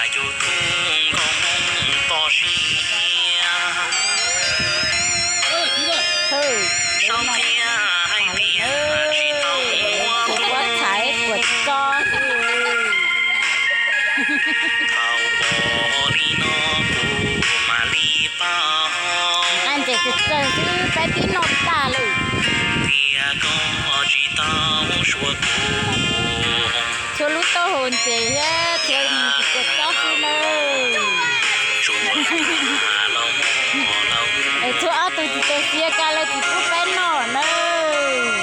Cov tub nkauj Hmoob toj siab, sau thiab hais tias tsis tau muab tus txhais puas tso. Thaum pom li no kuv mam li paub, nqaij ntses tsawg tsawg xwb peb twb noj tag lawm. Tias koj tsis tau suav kuv, tshuav lub taub hau ntses thiab tshuav tus puas tso xwb nawb. Tshuav ob tug tsis tau xiav kag lawv tsis pub peb noj nawb.